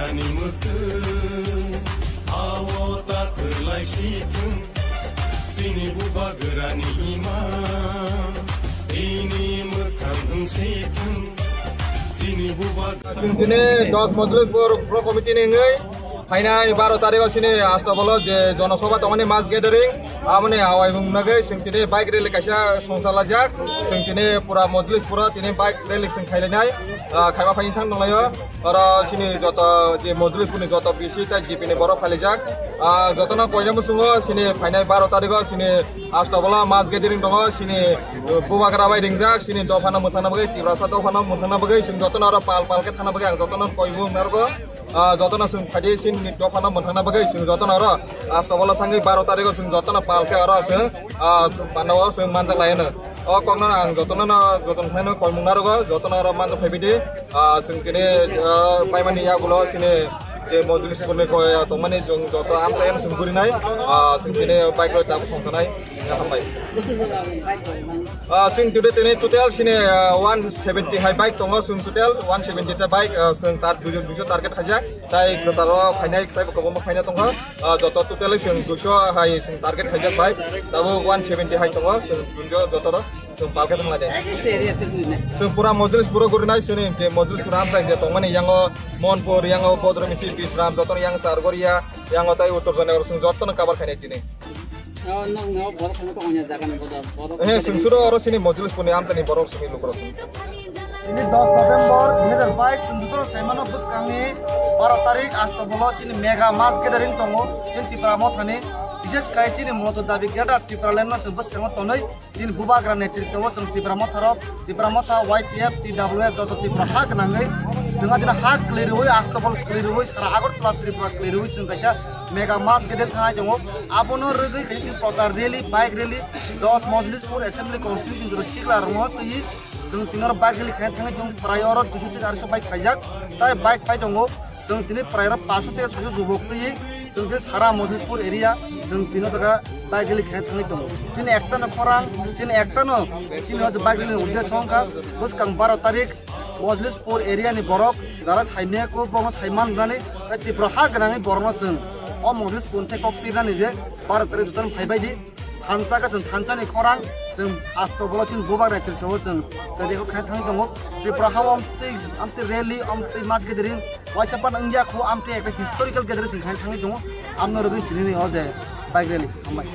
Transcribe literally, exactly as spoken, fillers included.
Ani mwkhwng ao ta kwlai si thung, chini bubagrani ima, tini mwkhang wng si thung, chini bubagrani. Chwng tini dos Mojlis Pro, Pro Committee ni wngwi phainai baro tarikh o chini Astabolo je jonosabha tongmani, mass gathering, aboni awai mung nagwi chwng tini bike rally kaisa songcha lajak. Chwng tini pura Mojlis pura tini bike rally chwng khailainai, ah, khaima phaini thang tonglaio. Oro chini joto je Mojlis puni joto B C tai G P ni borok phailaijak. Ah, jotono koijamu chungo chini phainai baro tarikh o chini Astabolo mass gathering tongo, chini, uh, bubagra bai ringjak, chini dophano mwthangna bagwi, Tiprasa dophano mwthangna bagwi, chwng jotono oro pal pal khe thangna bagwi ang jotono koibu narwgo. Ah, jotono chwng phaidi chini dophano mwthangna bagwi, chwng jotono oro Astabolo thangwi baro tarikh o chwng jotono pal khe oro chwng, ah, pandao chwng manjak laino. O kokno ang jotono no, jotono khaino koimung narwgo, jotono oro manjak phaibaidi. Ah, chwng tini, ah, paimani yagulo chini je Mojlis Purni koi, ah, tongmani chwng joto amchaino chwng gurinai, ah, chwng tini bike rok tabuk songkhanai, hambai. Ah, chwng today tini total chini, ah, one seventy hai bike tongo, chwng total one seventy ta bike, ah, chwng tar duijo, duijo target khaijak, tai kwtaro phainai, tai kwbangma phaina tongkha. Ah, joto total chwng duiso hai chwng target khaijak bai. Tabuk one seventy hai tongo, chwng duiso joto rok chwng palkhe thangla de. Chwng pura Mojlis pura gurinai chwngni je Mojlis pura amchai je tongmani yango Monpur, yango Bodromisi, Bisram, jotono yang Chargoria, yango tai Uttor Janagar chwng jotono cover khainai tini. Oh, no, no, borok thangma tong ya jaga ni bodo, borok. Eh, chwng suro oro chini Mojlis puni amchani borok chini lukurok. Ini dos November dui hajar bais, chwng jotono saimano bwskangni baro tarik Astabolo chini mega mass gathering tongo, chini Tipra Mothani, bishes khai chini moto dabi Greater Tipraland no chwng bwskango tonwi, chini bubagra netritwo chwng Tipra Motharok, Tipra Motha, Y T F, T W F, joto Tipra ha gwnangwi, chwng adina ha kwlwi rwui, Astabol kwlwi rwui, sara Agartala Tripura kwlwi rwui chwng kaisa mega mass gathering thangnai tongo. Abono rwgwi khaisa chini prochar rally, bike rally, dos Mojlispur Assembly Constituency joto sikla rwngno twi Chwng tini oro bike rally khaina thangwi chwng prai oro duiso theke aroiso bike phaijak, tai bike phai tongo. Chwng tini prai oro paso theke soiso jubok twi chwng tini sara Mojlispur area chwng tini o jaga bike rally khaina thangwi tongo. Chini ekta no khorang, chini ekta no chini o bike rally ni uddesho wngkha bwskang baro tarik Mojlispur area ni borok jara saimaya kho bono saiman rwnani tai Tripura ha gwnangwi borokno chwng o Mojlispur thai kok pirnani je baro tarik jotoni phaibai di. Thansa khe chwng thansa ni khorang, chwng Astabolo chini bubagra chwng chwng chwng reko khaina thangwi tongo. Tripura ha o amtwi, amtwi rally, amtwi mass gathering, waisa pan wngya kho amtwi ekta historical gathering chwng khaina thangwi tongo. Amno rwgwi tini ni o je bike rally. Hambai.